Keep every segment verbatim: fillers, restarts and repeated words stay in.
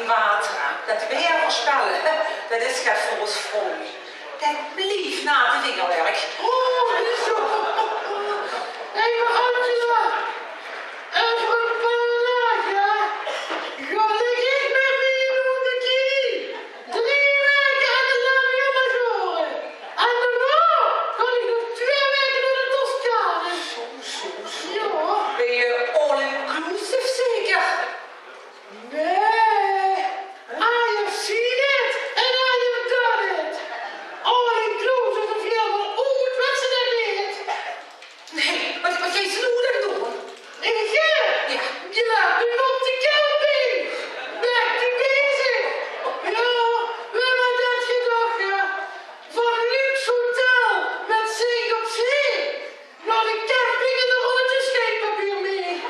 Water, det weer veurspelle, det is get veur ós vrouw. Det blief nat vingerwerk. Oh, is zo. Hé, mer Angela, euver ein paar daag gaon ich mit mien hoonde Guy drie waeke aan de Lario Maggiore. En daonao gaon ich nog twee waeke nao de Toscane. Zo, zo, zo. Jao. Bie all inclusive zeker? Nae, I have seen it and I have done it. All inclusive, of jao, mer oet, wèt ze det neet? Nae, waat, waat geis se noe dan doon? Ich, hè? Jao. Jao, ich op de camping. Back to basic. Jao, wae haw det gedach, hè? Van luxe hotel mit zicht op zee. Nao de camping en de rolletjes scheetpapier mit.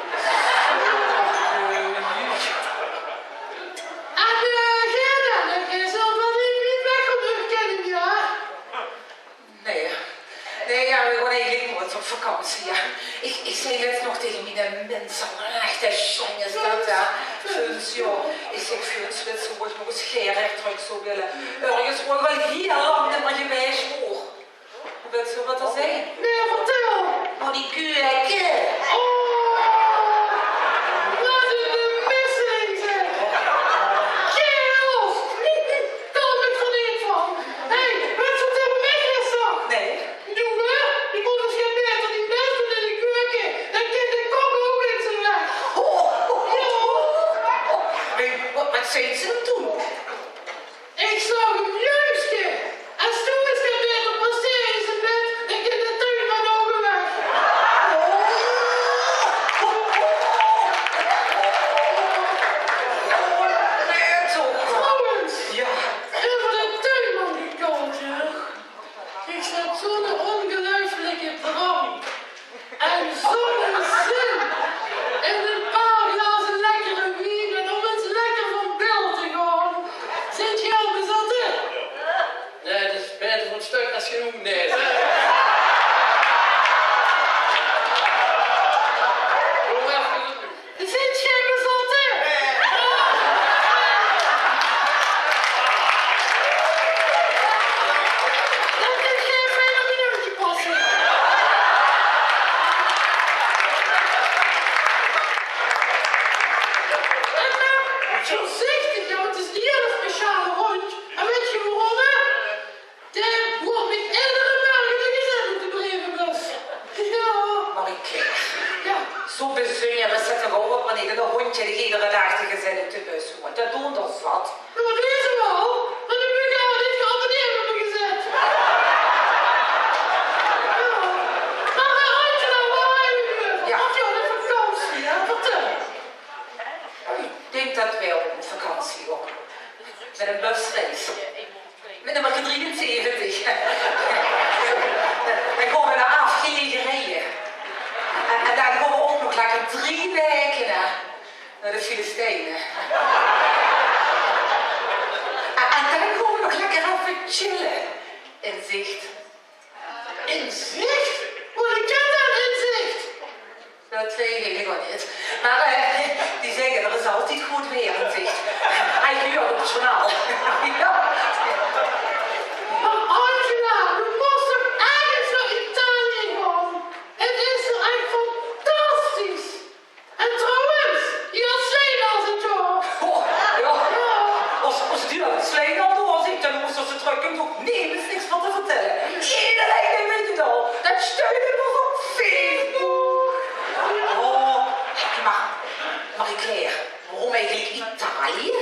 En, eh, geer dan, geer zult waal neet wied weg van de erkenning, jao? Nae. Nae, jao, veer gaon eigelik noeats op vakantie, jao. Ich, ich zag lèts nog taenge miene minse, ach, det sjeng is det, hè. Vuns, jao. Ich zag, vuns, wèts se wo ich nog ins gaer trök zów wille? Örges wo ich al hiel lang neet mier gewaes waor. Wèts se waat d'r zeen? Nae, vertèl. Nao die kuuke. Oh, waat ein misseling, zeg. Kerels, dao kóm ich van neet van. Hé, wèts se waat d'r bie mich is, zeg? Nae. Doe, hè? Die mós ins gaon baeter dien bès doon in de keuke. Dan kint de kok ouch ins weg. Ho, ho, ho, ho. Hé, waat, waat zag ze dan toen? Ich zag 'm juus, es doe ins gaon baeter presteer in bèd, dan kint de tuinman ouch weg. Nae, toch. Trouwens, jao, euver de tuinman gekald, jao. Ich höb zo'n óngeluifelike droum. En zo'n zin in ein paar glazer lekkere wien en óm ins lekker van bil te gaon. Zit geer al bezótte? Nae, det is baeter van stök es genóg nae zègke. Kom effe. Zit geer bezótte? Det is gein fenomenaantje, pas. En, eh, veurzichtig, jao, want 't is ein hiel speciale hóndj. En wèt geer waorom? Dae huuert mich edere morge de gezèt oet de brievenbus. Jao. Marie-Claire. Jao. Zo bezunjer is 't toch ouch neet, ein hóndj dae edere daag de gezèt oet de bus huuert. Det doon d'r zat. Jao, deze waal. Mer dan bön ich neet geabonneerd op de gezèt. Jao. Mer, eh, Angela, wo waas ich noe euver? Jao. Ach jao, de vakantie, hè? Vertèl. Ich dink det veer op vakantie gaon. Mit ein busreis. Mit nummerke drieënzeventig. Dan gaon veer nao aafgelege reie. En, en dan gaon veer ouch nog lekker drie waeke nao, nao de Filistijne. En, en dan gaon veer nog lekker effe chille. In zicht. In zicht? Wo ligk det dan, in zicht? Det weit ich ouch neet. Mer, eh, die zègke, d'r is altied good waer in zicht. Ich huuer 't op 't journaal. Jao. Mer Angela, doe mós toch ech ins nao Italië gaon? 't Is dao ech fantastisch. En trouwens, hie is Sleindal dit jaor. Oh, jao. Jao. Es, es die Sleindal dao zeen, dan mós se trök en ouch nemes niks van te vertèlle. Ederein weit 't al. Det steit ós op Facebook. Oh, mer, Marie-Claire, waorom eigelik Italië?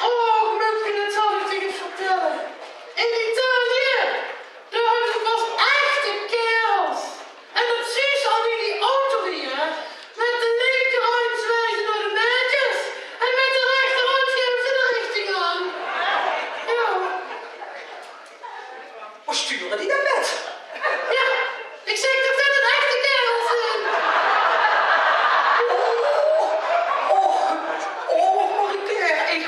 Och, Mupke, det zal ich dich ins vertèlle. In Italië, dao höbbe ze pas echte kaerels. En det zuus se al aan die autorieje, hè. Mit de linkerhóndj zwaeje ze nao de maedjes en mit de rechterhóndj gaeve ze de richting aan. Jao. Wo sture die dan mit? Jao, ich zègk toch det 't echte kaerels zeen. Oh, oh, oh, Marie-Claire, ich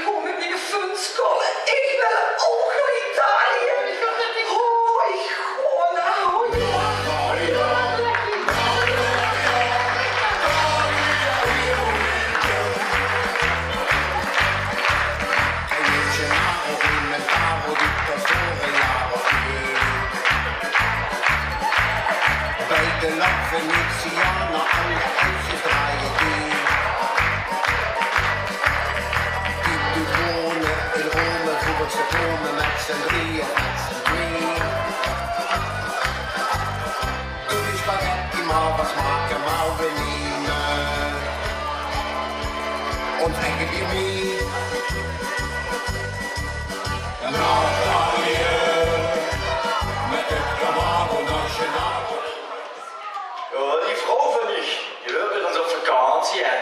Jao, die vrouw van mich, die wilt weer ins op vakantie, hè.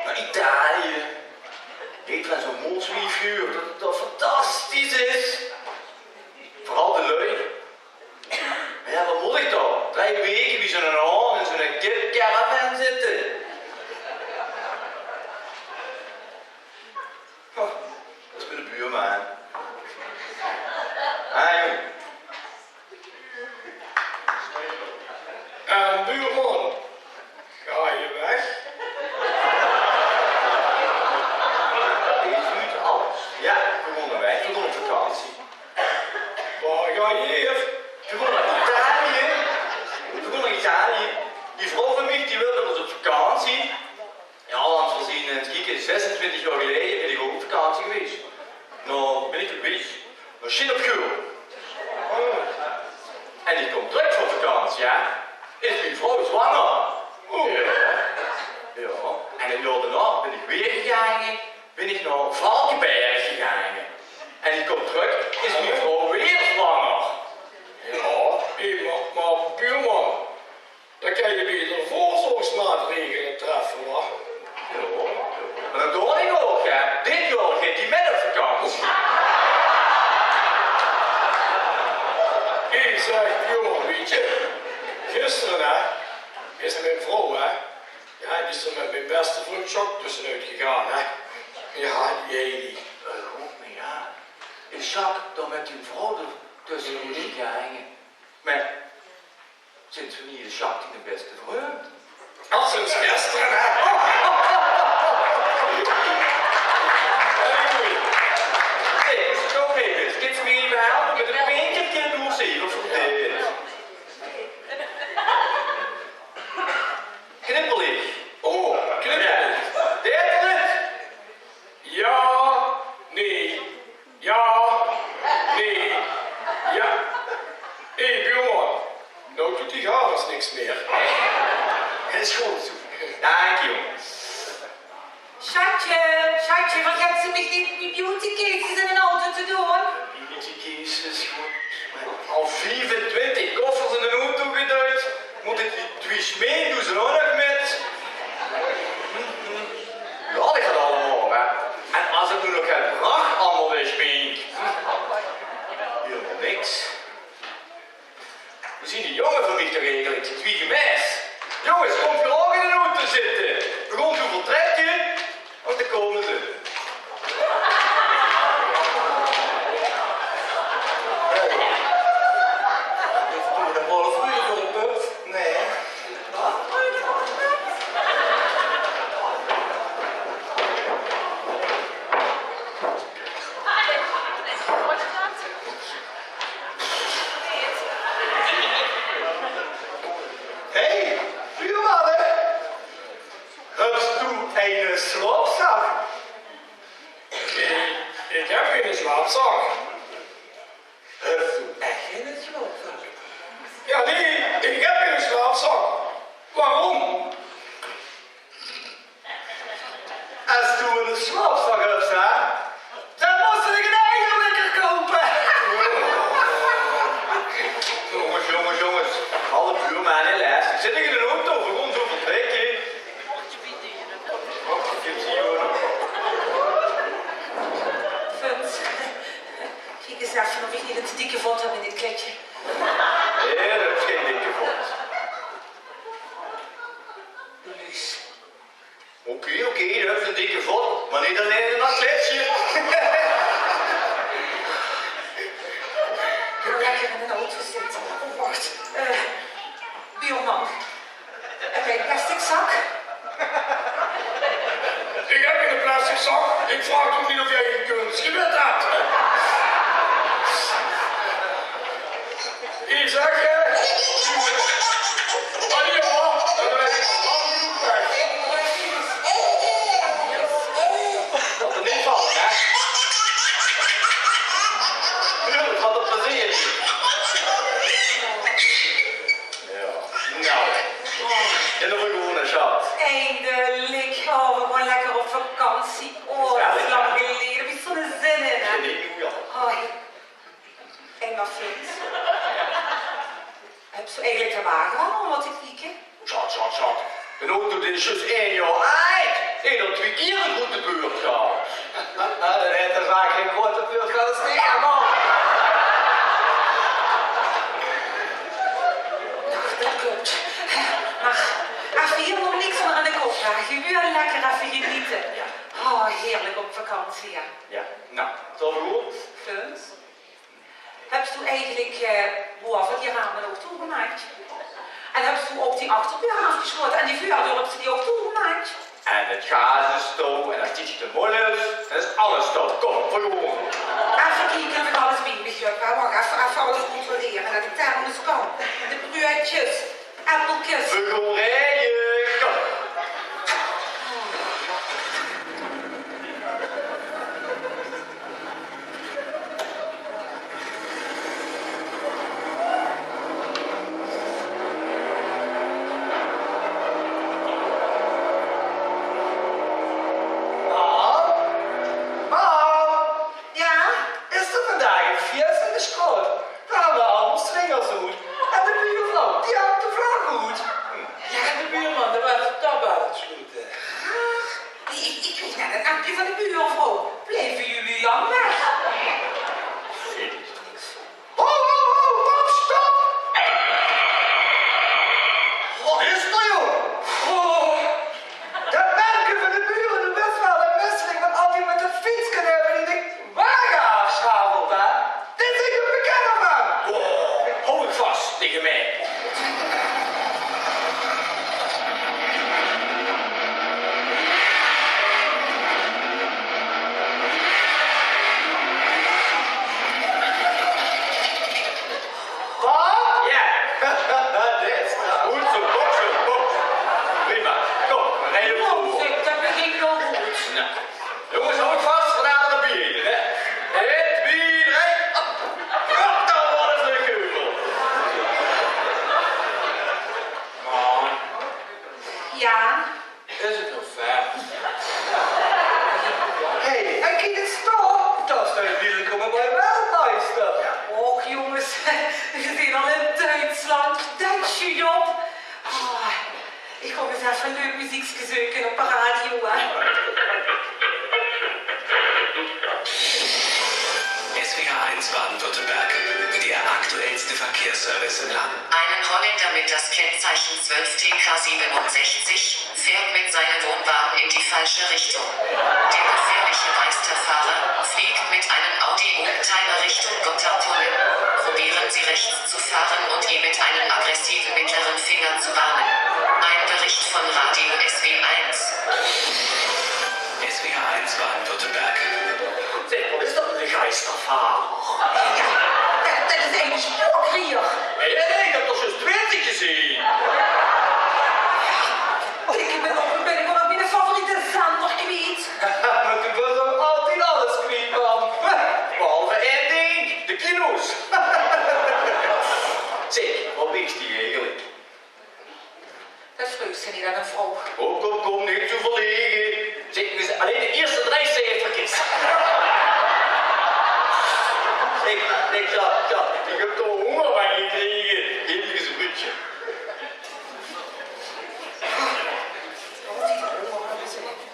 Nao Italië. Wèt geer, zoe'n mooi wief, huur, det det fantastisch is. Veural de lui. Mer jao, waat mót ich dan? Drie waeke bie zoe'n haan in zoe'n kipcaravan zitte. Oh, det is mien buurman. Ah, jóng. Eh, buurman, gaon geer weg? Geer zuut alles. Jao, veer gaon weg. Veer gaon op vakantie. Wao gaon geer haer? Veer gaon nao Italië. Veer gaon nao Italië. Die vrouw van mich, die wilt mit ós op vakantie. Jao, want veer zeen, eh, kiek, zesentwintig jaor geleje bön ich ouch op vakantie gewaes. Noe bön ich d'r gewaes. Nao Singapore. En ich kóm trök van vakantie, hè. Is mien vrouw zwanger. Jao. Jao. En 't jaor daonao bön ich weer gegange, bön ich nao Valkeberg gegange. En ich kóm trök, is mien vrouw weer zwanger. Jao. Hé, mer, mer buurman, dan kins se baeter veurzichtigheidsmaatregele treffe, wa? Jao, jao. Mer det doon ich ouch, hè. Dit jaor geit die mit op vakantie. Ich zèk, jóng, wèts se, gister, hè, is mien vrouw, hè, jao, die is d'r mit mien bèste vrundj Sjaak tössenuut gegange, hè. Jao, die Heidi. Eh, roep mich aan. Is Sjaak dan mit dien vrouw d'r tössenuut gegange? Mer sinds wannieër is Sjaak diene bèste vrundj? Al sinds gister, hè? Hey, is 't oké, dus? Kins se mich effe helpe mit ein pinkerke? Doe ins effe veur dit. Knipperlich. Oh, knipperlich. Jao. Dit, dit. Jao, nae. Jao, nae, jao. Hé, buurman, noe doot die gaar ins niks mieë. Is good zoe. Dank dich, jóng. Sjatje, sjatje, vergaet mich neet mien beauty cases in d'n auto te doon. Beauty cases, god. Al viefentwintig koffers in d'n auto geduid. Mót ich die twie sminkdoeze ouch nog mit? Jao, det geit allemaol, hè. En es 't noe nog geit brach allemaol weer smink. Hielemaol niks. Wo zeen die jónges van mich toch eigelik? Die twie gemes. Jónges, kómp geer ouch in d'n auto zitte? Veer gaon zoe vertrèkke. Want dao kómme ze. Hey. Is 't toch de bal veur de pub? Nae. Hey, buurman, hè? Höbs doe eine slaopzak? Nae, ich höb geine slaopzak. Höbs doe ech geine slaopzak? Jao, nae, ich höb geine slaopzak. Waorom? Es doe eine slaopzak höbs, hè, dan mós se dich eine eierlikker koupe. Jónges, jónges, jónges. Alle buurman in les. Zit ich in d'n auto, veer gaon zoe vertrèkke. Frans, kiek ins effe of ich neet ein te dikke vot höb in dit kleidje. Nae, det is gein dikke vot. Luus. Oké, oké, det is ein dikke vot, mer neet allein in det kleidje. Lekker in d'n auto zitte. Oh, wach. Eh, buurman. Höbs doe ein plastic zak? Ich höb geine plastic zak. Ich vraog toch neet of geer ein kunsgebit höb. Ich zèk, eh, wannieër, hoor? Det weit ich al lang genóg weg. Det 'r neet vèlt, hè? Jao, det geit 'r plezeer. Jao. Noe, in de volgende, sjat. Eindelik. Oh, veer gaon lekker op vakantie. Zie, oh, dat is lang geleje. Dao höb ich zoe'n zin in, hè. Hoi. En nog zoe get. Höbs doe eigelik de wage waal laote kieke? Sjat, sjat, sjat. D'n auto, dae is zjus ein jaor aajd. Hae haet al twieë kier ein groete beurt gehad. Daan haet de zaak gein groete beurt gehad, is neet normaal. Noe, dat klop. Mer effe hie nog niks mier aan de kop, hè. Gewoon lekker effe genete. Oh, heerlik op vakantie, hè. Jao, noe, tot good. Punt. Höbs doe eigelik, eh, boave die rame ouch toegemaak? En höbs doe ouch die achterdeur aafgesjlote? En die veurdeur, höbs doe die ouch toegemaak? En 't gaas is touw, en es 't ietsje te mol is, daan is alles touw. Kóm, veur gewoen. Effe kieke of ich alles bie mich höb. Wach, effe, effe alles controlere, dat ich dao alles kan. De bruuedjes. Appelkes. Veur goon rije. Kóm. Mam? Mam? Jao? Is d'r vandaag ein fieës in de sjtraot? Dao hange allemaol slingers oet. En de buurvrouw, die hangt de vlag oet. Jao, en de buurman, dae waas de tap aan 't sjloete. Ach, ich, ich, ich kreeg net ein appje van de buurvrouw. Blijven jullie lang weg? Ho, ho, ho, ho, stop! Wat is d'r, jóng? Oh. Det merke van de bure, de wis waal, det misse ich, want altied mit det fietske en die wage aafsjravelt, hè? Dit is ein bekende van. Oh, hou ich vas, taenge mich. Wat? Jao. Det is good zoe, kóm zoe, kóm. Prima. Kóm, veer rije veur. Oh, zeg, det begint al good. Noe. Jónges, hou ich vas, veer gaon d'r bie eine, hè. Ein, twieë, drei, hop. Hop, dao waor 't vleug heuvel. Mam. Jao? Is 't nog ver? Hey, en kiek ins dao, dao steit Wielkomme bij Weltmeister. Och jónges, veer zeen al in Duitsland, Duitsje Job. Oh, ich gaon ins effe ein leuk meziekske zeuke op de radio, hè. S W H eins Baden-Württemberg, der aktuellste Verkehrsservice im Land. Ein Holländer mit das Kennzeichen zwölf T K siebenundsechzig fährt mit seinem Wohnwagen in die falsche Richtung. Der gefährliche Meisterfahrer fliegt mit einem Audi Oldtimer Richtung Gotthardtunnel. Probieren Sie rechts zu fahren und ihn mit einem aggressiven mittleren Finger zu warnen. Ein Bericht von Radio S W eins. S W H eins Baden-Württemberg. Zeg, wat is det veur eine geistervader? Jao, det, det is eine sjpookkriejer. Nae, nae, nae, ich höb d'r zjus twintig gezeen. Ich bön ouch, bön ich ouch miene favoriete zender kwiet. Mer doe bös ouch altied alles kwiet, mam. Behalve ein dink, de kino's. Zeg, wat dink doe eigelik? Det vreugs se neet aan ein vrouw. Kóm, kóm, kóm, neet zoe verlege. Zeg, allein de ierste drei cijferkes. Zeg, zeg, sjat, sjat, ich höb d'r hónger van gekrege. Geef mich ins ein bruudje.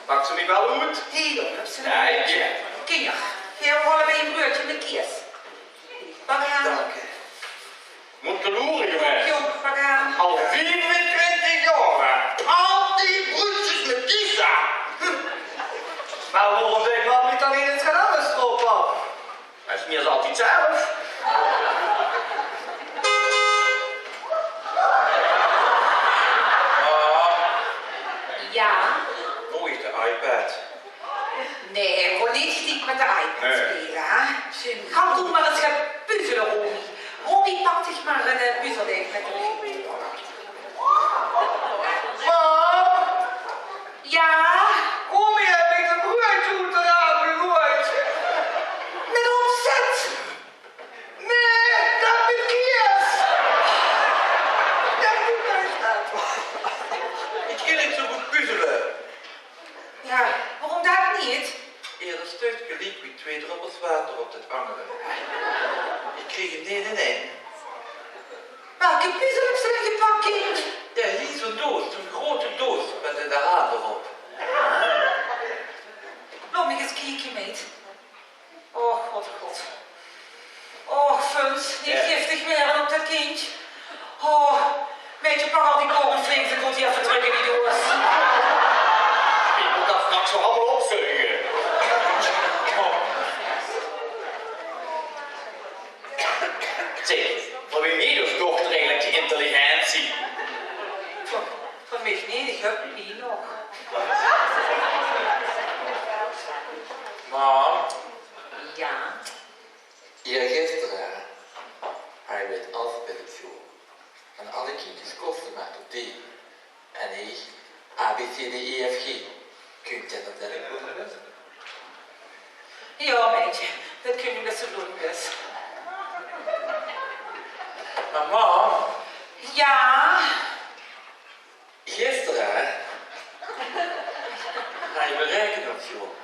Pak se mich waal oet? Hie, höbs se ein bruudje. Jao, jao. Kiek, hie, haol mich ein bruudje mit kees. Dank dich. Mót loere, jónges. Jóng, pak aan. Al viefentwintig jaor, hè. Altied bruudsjes mit kees. Hm. Mer waorom deit mam mich dan neet ins get angers d'rop, hè? Det is mie altied 'tzelfde. Jao? Wo is de iPad? Nae, gaon neet geliek mit de iPad speule, hè? Gaon doe mer ins gaon puzzele, Romy. Romy, pak dich mer ein, eh, puzzeldeig mit de. Mam! Jao? Romy haet mich de bruudje oet de raam gegoejd. Mit opzet? Nae, det mit kees. Det mit kees. Ich kin neet zoe good puzzele. Jao, waorom det neet? Neet? Eer e stökske liek wie twee dröppels water op det angere. Ich krieg 'm neet in ein. Welke puzzel höbs se dan gepak, kindj? Jao, hie zoe'n doos, zoe'n groete doos mit de haat d'rop. Laot mich ins kieke, meid. Och god, och god. Och Fons, neet giftig waere op det kindj. Oh, meidje, pak al die cornflakes en doot die effe trök in die doos. Ich mót det straks nog allemaol opzuge. Zèk, van wae haet ós dochter eigelik die intelligentie? Van, van mich neet, ich höb die nog. Mam. Jao? Iergistere, hè, hae weit alfabet op sjool. En alle kindjes kóste mer tot D. En ich A, B, C, D, E, F, G. Kóns se det dan ouch? Jao, meidje, det kóns se bès. Mer mam. Jao? Iergistere, hè, hae bereikende op sjool.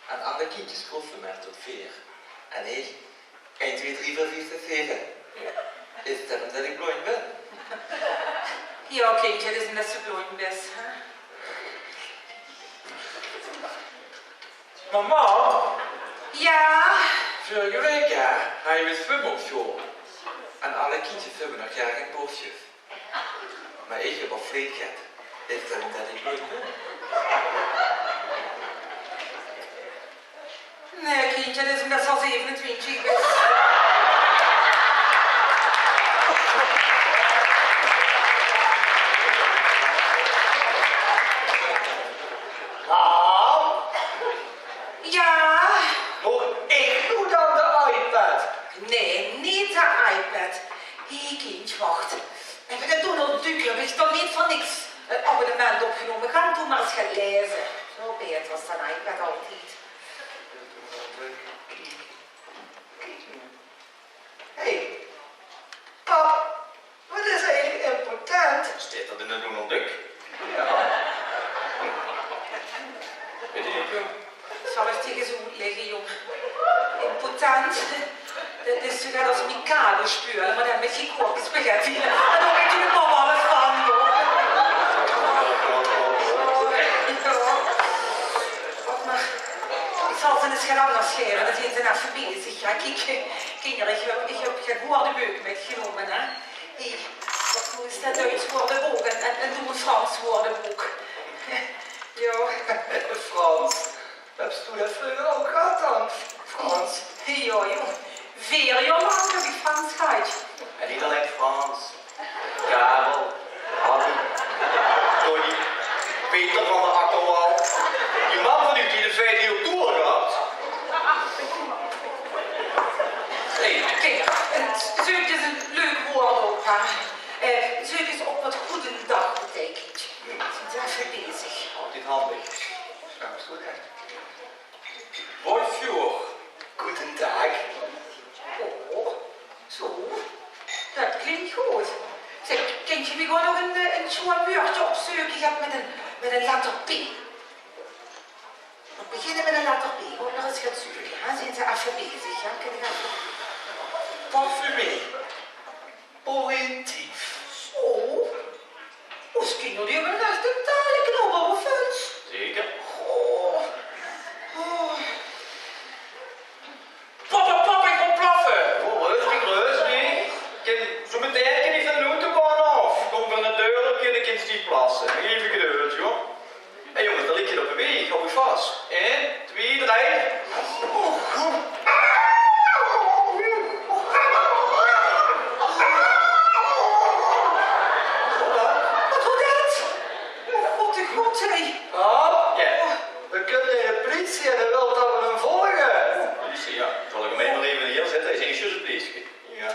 En alle kindjes kóste mer tot veer. En ich, ein, twee, drie, veer, vief, zès, zeve. Is det ómdet ich blóndj bön? Jao, kindje, det is ómdet se blóndj bös, hè? Mama! Jao? Vörige waek, hè, hae wis zwumme op sjool. En alle kindjes zwumme nog gaer in bootsjes. Mer ich höb op vleet get. Is det ómdet ich blóndj bön? Nae, kindje, det is ómdet se al zevenentwintjig bös. Mam? Jao? Mót ich noe dan de iPad? Nae, neet de iPad. Hie, kindj, wach. Höb ich det Donald Duck, höb ich toch neet veur niks 't abonnement opgenómme. Gank doe mer ins gaon laeze. Zoe baeter es de iPad altied. Hé, pap, waat is eigelik impotent? Steit det in de Donald Duck? Jao. Weit ich neet, jóng. Zal ich dich ins oetlègke, jóng? Impotent, det is zoe get es Mikado speule, mer dan mit gekookde spaghetti. En dao weit de pap alles van, jóng. Jao. Wach mer, ich zal ze ins get angers gaeve, dan zeen ze effe bezig. Jao, kiek, kinjer, ich höb, ich höb get woordebeuk mitgenómme, hè. Hie, doe ins det Duits woordebeuk en, en, en doe e Frans woordebeuk. Jao. Frans? Höbs doe det vreuger ouch gehad dan? Frans? Jao, jóng. Veer jaor lank höb ich Frans gehad. En neet allein Frans. Karel, Hannie, Connie, Peter van de Akkerwal. Die mam van uch, die haet 't feit hiel toer gehad. Hey. Kiek, eh, zeuk ins e leuk woord op, hè. Eh, zeuk ins op waat goedendag beteikent. Zeen ze effe bezig. Altied handig. Jao, is good, hè. Bonjour. Guten Tag. Oh, zoe. Det klink good. Zèk, kènt geer mich ouch nog ein, eh, ein sjoon wäördje opzeuke? Ich höb mit ein, mit ein letter P. Veer beginne mit ein letter P. Gaon v'r ins gaon zeuke, hè? Zeen ze effe bezig, hè? Kèn ich effe... Parfumé. Oriëntief. Zoe. Ós kinjer die höbbe ech ein taal, ich geloof waal, of Fons? Zeker. Goh. Oh. Papa, papa, ich gaon plaffe. Oh, rustig, rustig. Kèn, zoe metein kèn ich van de autobaan aaf. Kóm van de deur, kèn ich ins plasse. Effe geduld, jóng. Hé jónges, dao ligk get op de waeg. Haoj uch vas. Ein, twee, drie. Waat waor det? God, god, hè. Jao. Veer kónne de pliesie en de wilt det v'r 'm volge. Pliesie, jao. Zal ich 'm mer effe hie zitte? Hae is zjus e plieske. Jao.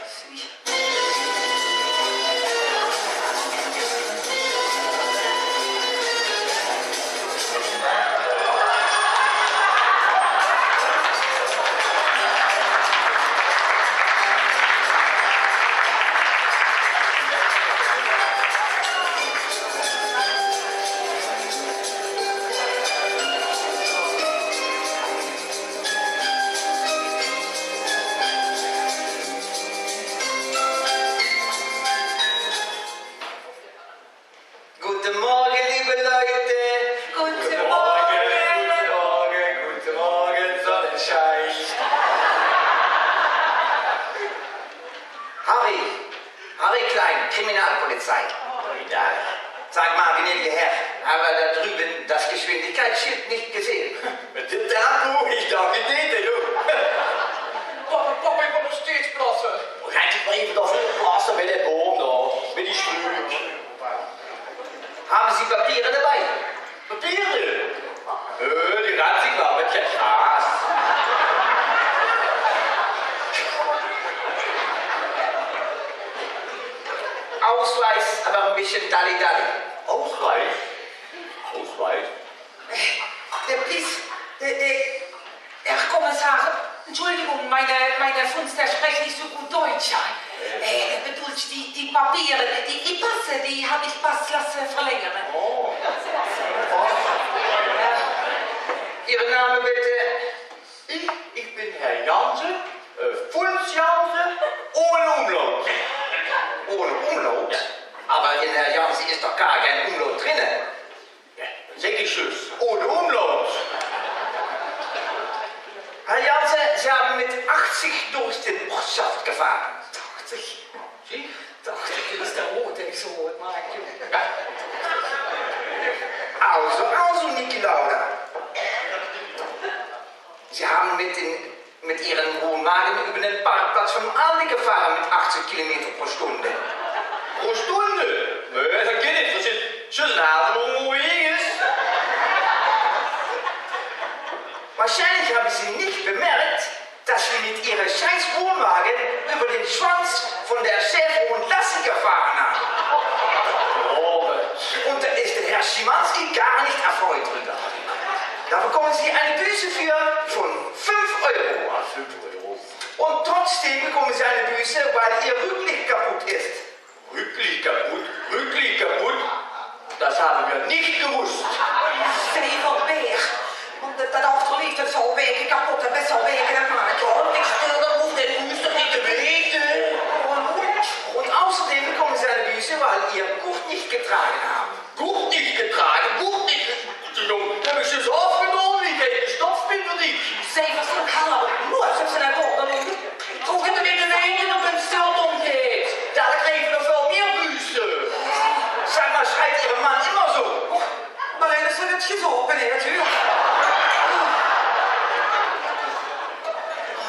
Meneer, hebben we dat Ruben das Geschwindigkeitsschild nicht gesehen? Mit dit tempo, ich dach 't neet, hè, jóng. Papa, papa, ich wil nog steeds plasse. Gaot geer mer effe dao veur plasse mit dae boum dao, mit die struuk. Haben Sie Papiere dabei? Papiere? Äh, die raadt zich waal mit gaas. Ausweis, aber ein bisschen Dalli-Dalli. Ausweis? Ausweis? Äh, please, äh, äh, Herr Kommissar, Entschuldigung, meine, meine Funster sprechen nicht so gut Deutsch. Äh, bedoelt, die, die Papiere, die E-Pässe, die habe ich Pass lassen verlängern. Oh. Ja. Ihren Namen bitte? Ich, ich bin Herr Jansen, äh, Fons Jansen, ohne Umlaut. Ohne Umlaut? Ja. Aber in Herr Jansen ist doch gar kein Umlaut drinnen. Ja, sag ich schon, ohne Umlaut. Herr Jansen, Sie haben mit achtzig durch den Ortschaft gefahren. Achtzig? Sie? Dacht ich, das ist der Rot, der so rot macht. Also, also, Niki Lauda. Sie haben mit, den, mit Ihrem Wohnwagen über den Parkplatz vom Aldi gefahren mit achtzig Kilometer pro Stunde. Pro Stunde? Nee, dat geht nicht. Das ist, das ist ein Hafen irgendwo ist. Wahrscheinlich haben Sie nicht bemerkt, dass Sie mit Ihrem scheiß Wohnwagen über den Schwanz von der Schäferhund Lassie gefahren haben. Oh, und da ist der Herr Schimanski gar nicht erfreut drüber. Da bekommen Sie eine Büße für von fünf Euro. Ah, fünf Euro. Und trotzdem bekommen Sie eine Büße, weil Ihr Rücklicht kaputt ist. Rücklicht kaputt? Rücklicht kaputt? Das haben wir nicht gewusst. Stefan Beer, want dat, dat achterlicht, dat zal weken kapot en best wel weken aan maken, hoor. Ik stel, dat hoeft de Buus toch niet te weten? Und außerdem bekommen Sie eine Büße, weil Sie Ihr Gurt nicht getragen haben. Gurt nicht getragen? Gurt nicht? Jóng, dat heb ich zelf gedaan, wie ich de staf bin, dat ich. Stefan, hallo, nooit heb ze naar boven. Hoe kunnen we weten op een stel omgeet? Dadelijk krijgen we nog veel meer Büße. Sag mal, schreit Ihr Mann immer so? Maar hij is het gezopen, hè, natuurlijk.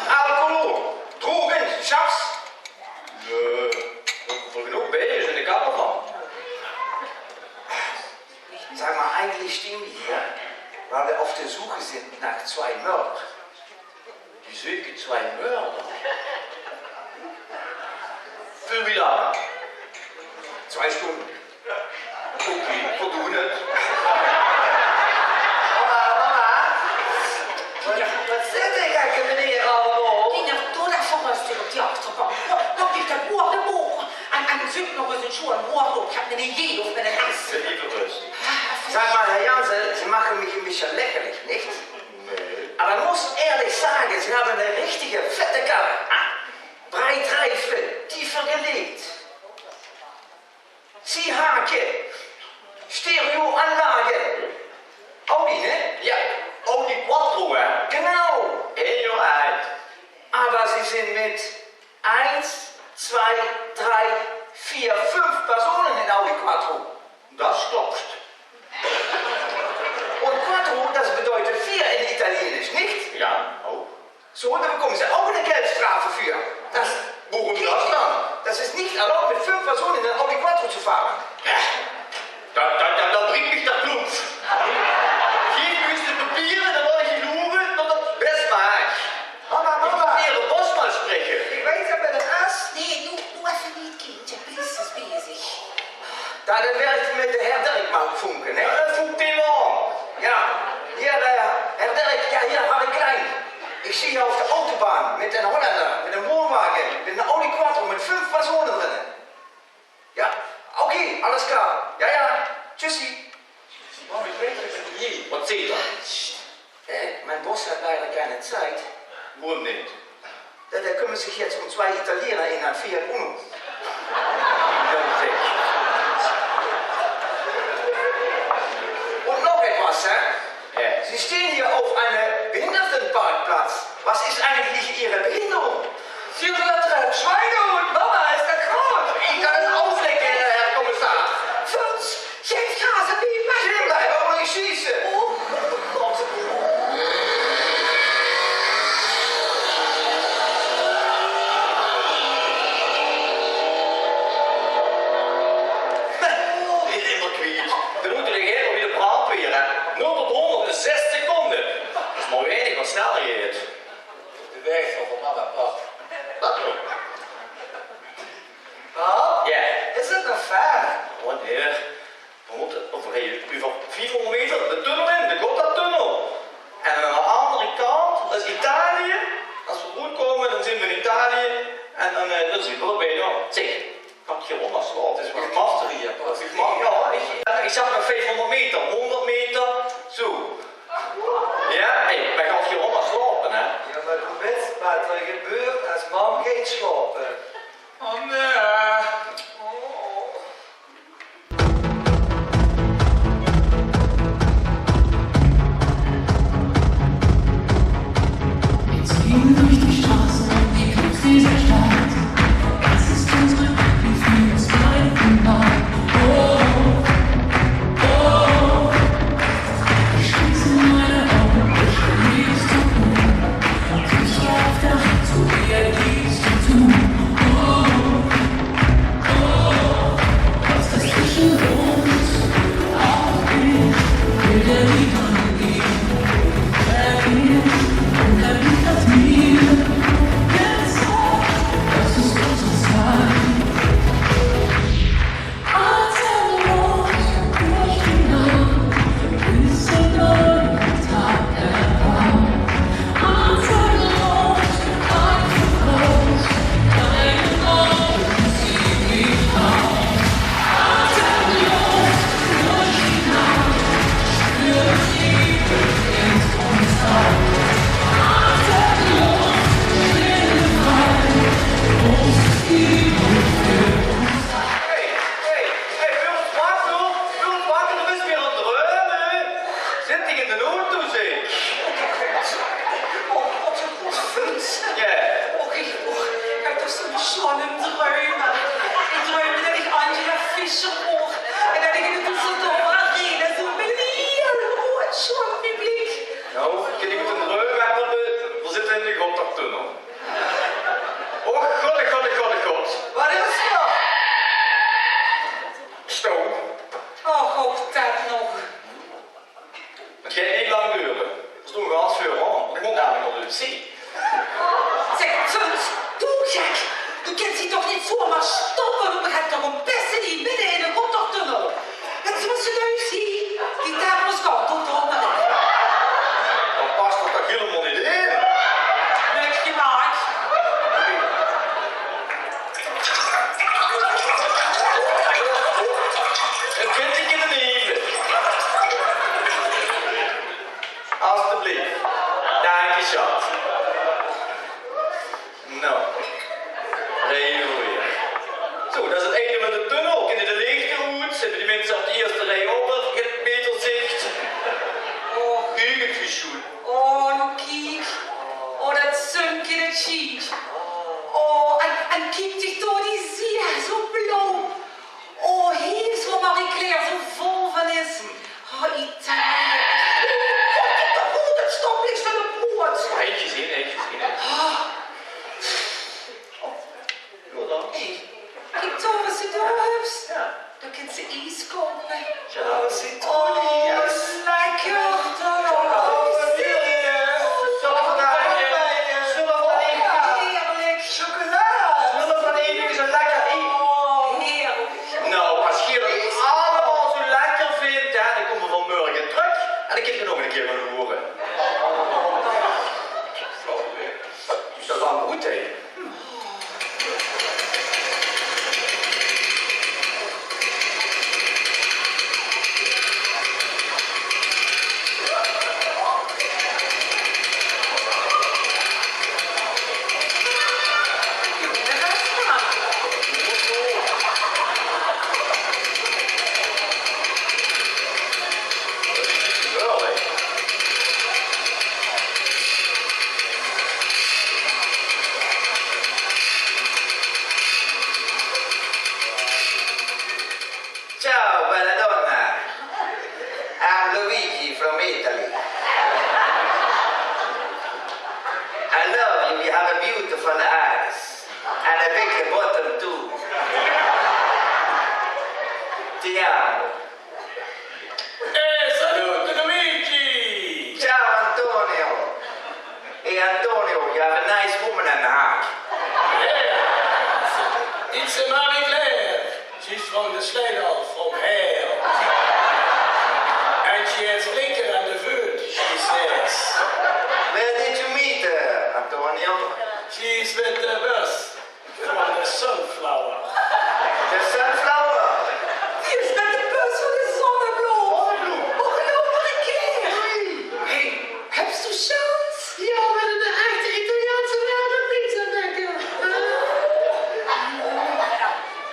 Alkohol, Drogen, Schnaps. Äh, voor genoeg bij is in de kamer van. Sag mal, eigentlich stehen wir hier, weil wir auf der Suche sind nach zwei Mördern. Wir suchen zwei Mörder. Für wie lange? Zwei Stunden. Okay, wir tun es. Mama, Mama. Wat, wat zit die gekke meneer allemaal? Kinder, doe dat voor rustig op die achterbank. Loop niet te boven de bogen. En, en zoek nog eens een schoon woord op. Gaat met een J of met een S. Even rustig. Sag mal, Herr Jansen, Sie machen mich ein bisschen lächerlich, nicht? Nee. Aber muss ehrlich sagen, Sie haben eine richtige fette Karre. Ah, breit Reifen, tiefer gelegt. Sie Hake, Stereoanlage. Audi, ne? Ja, Audi Quattro, hè? Genau. Heel alt. Aber Sie sind mit eins, zwei, drei, vier, fünf Personen in Audi Quattro. Das klopft. Und Quattro, das bedeutet vier in Italienisch, nicht? Ja, auch. So, da bekommen Sie auch eine Geldstrafe für. Das Warum das dann? Das ist nicht erlaubt, mit fünf Personen in einen Audi Quattro zu fahren. Ja, da, da, da, da bringt mich der Klump. Geef mich de papieren, dan wil ich loeren dat dat best maak. Mama, Mama. Ich muss Ihren Boss mal sprechen. Ich weiß aber nicht, was. Nee, du, du hast nicht, Kind. Der Pries ist busy. Da, dann werde ich mit dem Herrn Dirk mal funken, ne? Ja, dann funk den mal. Ja, hier, äh, Herr Dirk, ja, hier, Harry Klein. Ich stehe hier auf der Autobahn mit einem Holländer, mit einem Wohnwagen, mit einem Audi Quattro, mit fünf Personen drin. Ja, okay, alles klar. Ja, ja, tschüssi. Warum, ich weiß es nicht. Was seht ihr? Äh, mein Boss hat leider keine Zeit. Warum nicht? Da, der kümmert sich jetzt um zwei Italiener in einem Fiat Uno. Und noch etwas, Herr. Ja. Sie stehen hier auf einem Behindertenparkplatz. Was ist eigentlich Ihre Behinderung? Sie sind ein Schweinehund, Mama, ist das groß. Ich kann es auslecken, Herr Kommissar. Fons, geef gas, Alstublieft. Dank je, schat. Nou, rieje we weer. Zo, dat is het einde van de tunnel. Kinne de leegte oet? Hebbe die minse op de eerste rij ook wat beter zicht? Oh, kiek het gesjoen. Oh, noe kiek. Oh, dat zunke, dat sjientj. Oh, en, en kiek dich door die zie, zo blauw. Oh, heer, zoe Marie-Claire, zoe vol van is. Oh, Italië. Oh, kiek toch good, het stoplicht van de poort. Heet gezien, heet gezien. Oh. Jao dan. Hey, kiek toch wat ze door höbs. Jao. Dan kins ze ies koupe. Jao, ze... Oh, lekker. Jao, heerlijk. Zullen we van even, heerlijk. Chocola. Zullen we van even een lekker ei... Oh, heerlijk. Nou, als geer dat allemaal zo lekker vindt, hè, dan komen we vanmorgen terug en dan kunt ge nog een keer gaan horen. Is dat dan goed, hè? Ciao, bella donna. I'm Luigi from Italy. I love you. You have a beautiful eyes and a big bottom too. Ti amo. Eh, salute, Luigi! Ciao, Antonio. Hey, Antonio, you have a nice woman in the heart. Yeah. It's, uh, Marie-Claire. She's from the Sliedel, from here. And she has liquor on the foot, she says. Where did you meet her, Antonio? She's with the bus. Van de Sunflower. De Sunflower? Die is met de bus van de Zonnebloem. Zonnebloem? Och, loop maar een keer. Hey, höbs doe chance? Ja, met een echte Italiaanse wereld niet te denken.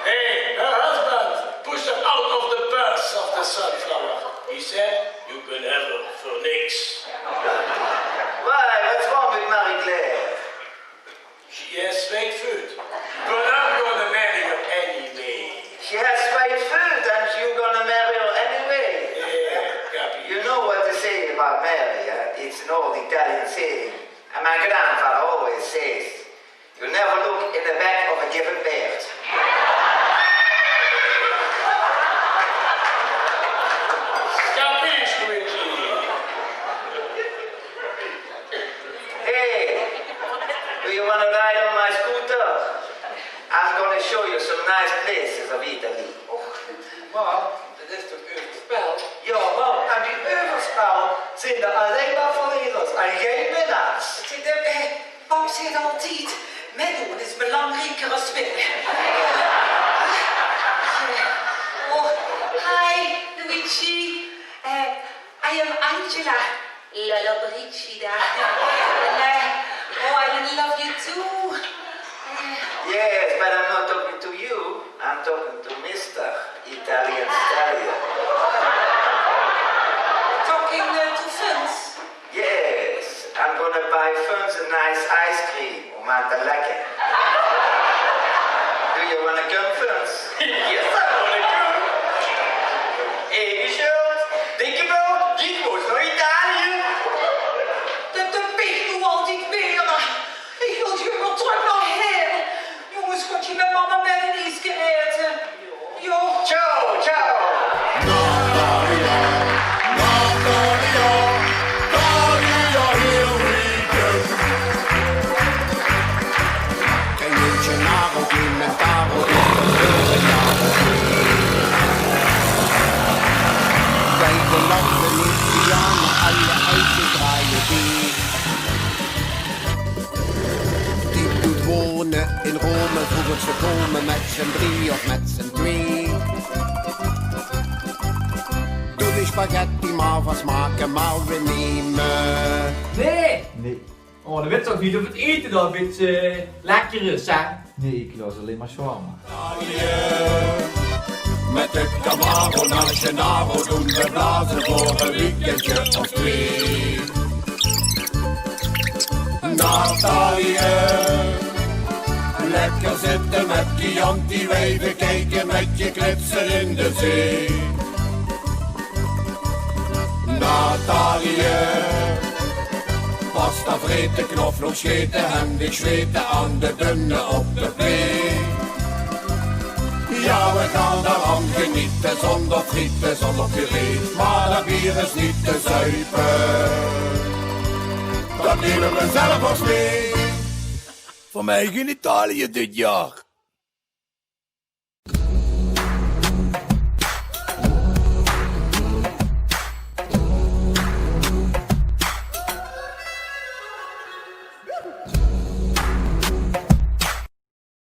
Hey, her husband pushed her out of the bus of the Sunflower. He said, "You can have her for niks." Why, what's wrong with Marie-Claire? She has white foot, but I'm gonna marry her anyway. She has white foot and you gonna marry her anyway. Yeah, Gabby. You know what they say about marry, eh? It's an old Italian saying. And my grandfather always says, "You never look in the back of a given bear." Capisci, Luigi? Hey, do you wanna ride on my scooter? I'm gonna show you some nice places of Italy. Och, mam, dat is toch euverspel? Ja, mam, aan die euverspel zeen d'r allein maar verliezers en gein winnaars. Pap zag altied: "Mitdoon is belangrijker as winne." Oh, hi, Luigi. Eh, I am Angela. Lollobrigida. And, eh, oh, I love you too. Eh. Yes, but I'm not talking to you. I'm talking to Mister Italian Stallion. Talking, eh, to Fons? Yes, I'm gonna buy Fons a nice ice cream om aan te lekken. Do you wanna come, Fons? Yes, I wanna come. Hey, Michel, dikke bel, dit was naar Italië. Dat, dat pik noe altied weer. Ich wil gewoon weer trök nao hoes. Jónges, kóntj geer mit mama mit ein ieske aete? Jao. Ciao, ciao. Bij de lampen is Diana alle uitgedraaide bier. Die doet wonen in Rome, vroeger ze komen met z'n drie of met z'n twee. Doe die spaghetti maar van smaken, maar we nemen Oh, dan wèt toch neet of 't ete dao 'n bietje lekker is, hè? Nae, ich laot allein mer sjaorma. Met de Camaro naar Gennaro doen we blazen voor een weekendje of twee. Natalië, lekker zitten met Chianti, wijven kijken met je klitsen in de zee. Natalië, pasta vreten, knoflook scheten en ik zweten aan de dunne op de plee. Ja, we gaan daarvan genieten, zonder frieten, zonder puree, maar dat bier is niet te zuipen. Dat nemen we zelf als mee. Van mij geen Italië dit jaar.